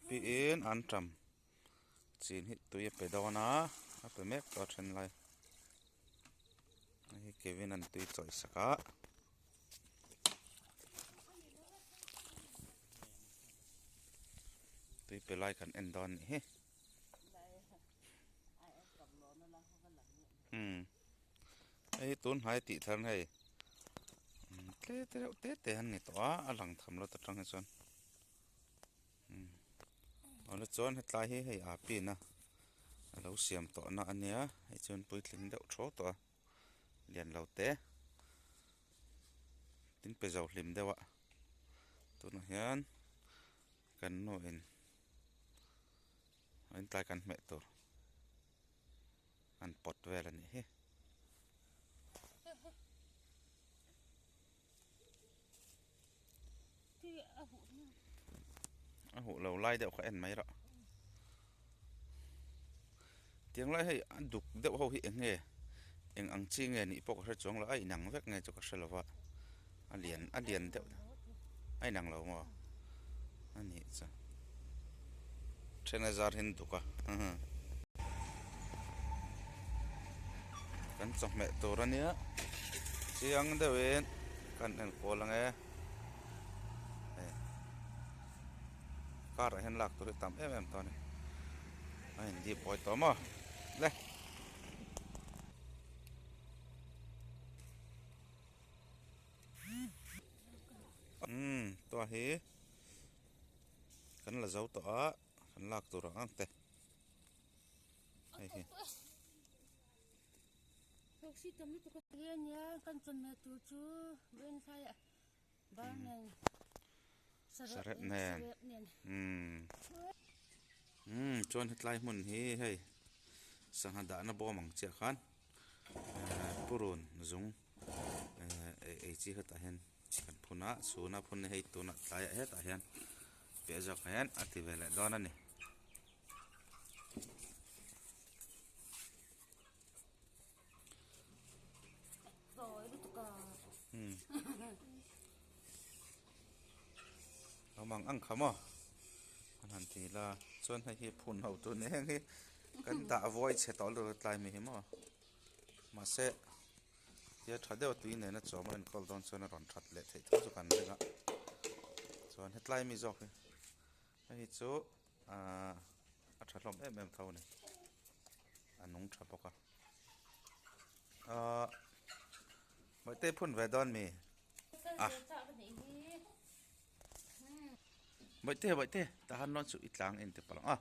Piin anṭam chin hi tui a pe dawn a a pe mek tawh a then lai hei hi Kevin an tui chawih sak a. Tui pe lai kan en dawn anih hi umm hei hi tun hnai tih thar hei tle te reuh te te an ni tawh a a lang tham lo ta tang hi chuan umm awle chuan hetlai hi hei aa pin a a lo siam tawh na a nia hei chuan puitling deuh thaw tawh a lian lo te tin pe zo hlim deuh a tunah hian kan nu in a intlai kan hmeh tur an pawt vel a nih hi. A huh lo lai deuh kha en mai rawh tiang lai hei a duk deuh ho hi eng nge eng ang chi nge nih pawh ka hre chuang lo a inang vek nge chu ka hre lo va a lian a lian deuh a inang lo maw a nih chu then a zar hian duk a kan chawhmeh tur a nia chiang deuhin kan enkawl ang e. Car ah hian lak tur hi tam em em tawh a ni a in dip buai tawh maw le. Umm tua hi kan la zo tawh a kan lak tur ang ang te hei hi. Sarep nen umm chuan hetlai hmun hi hei sangha dahna bawm ang chiah khan purun zung ei chi hetah hian kan phun a chhuna phun hei tunah tlaiah hetah hian piah zawkah hian a ti ve leh dawn a ni. Lo mang ang kha maw an han ti la chuan hei hi phun ho tur ni heng hi kan dah vawi chhe tawh lutuk a tlai mi hi maw mahse tia tha deuh a tui nena chawm a enkawl dawn chuan a rawn that leh theih tho chu kan ring a chuan hetlai mi zawk hi hei hi chu ahh a tha hlawm em em tho a ni a nung tha bawk a ahh Mawite phun ve dawn mi a Mawite Mawite tahan lawn chu i tlang en ti palh ang a.